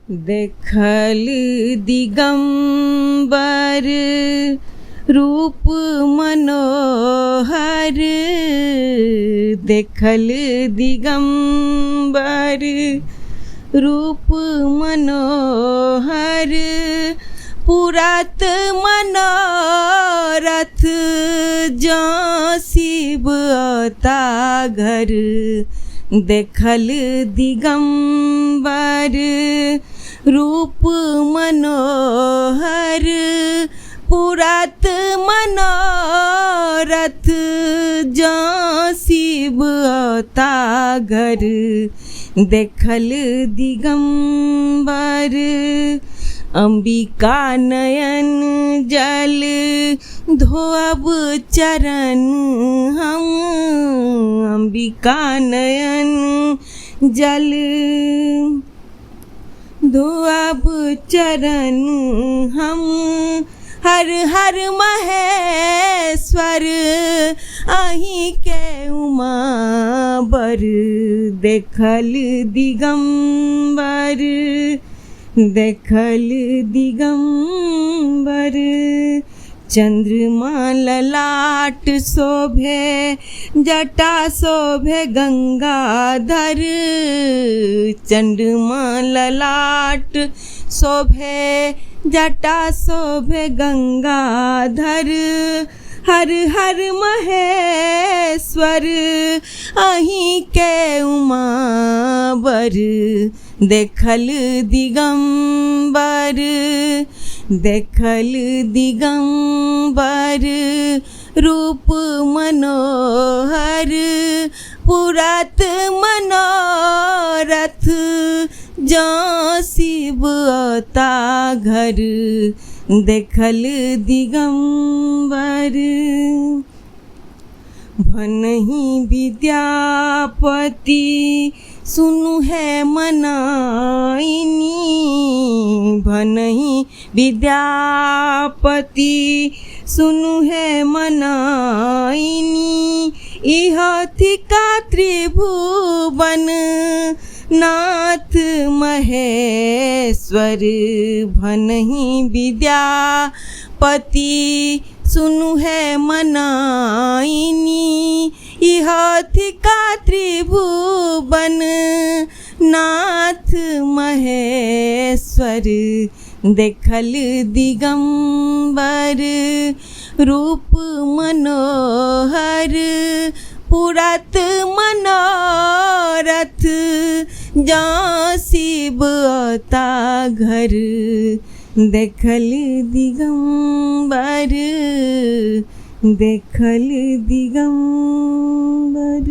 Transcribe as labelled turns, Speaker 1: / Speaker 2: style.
Speaker 1: देखल दिगम्बर रूप मनोहर, देखल दिगम्बर रूप मनोहर, पुरत मनोरथ जँ शिव औता घर। देखल दिगम्बर रूप मनोहर, पुरत मनोरथ जँ शिव औता घर। देखल दिगम्बर। अम्बिका नयन जल धोअब चरण हम, अम्बिका नयन जल धोअब चरण हम, हर हर महेश्वर अहीँके उमाबर। देखल दिगम्बर, देखल दिगम्बर। चन्द्रमा ललाट शोभे, जटा शोभे गंगाधर। चन्द्रमा ललाट शोभे, जटा शोभे गंगाधर, हर हर महेश्वर अहीँके उमाबर। देखल दिगम्बर, देखल दिगम्बर रूप मनोहर, पुरत मनोरथ जँ शिव औता घर। देखल दिगम्बर। भनहि विद्यापति सुनु हे मनाइनी, भनहि विद्यापति सुनु हे मनाइनी, इह थिका त्रिभुवन नाथ महेश्वर। भनहि विद्यापति सुनु हे मनाइनी, इह थिका त्रिभुवन नाथ महेश्वर। देखल दिगम्बर रूप मनोहर, पुरत मनोरथ जँ शिव औता घर। देखल दिगम्बर, देखल दिगम्बर।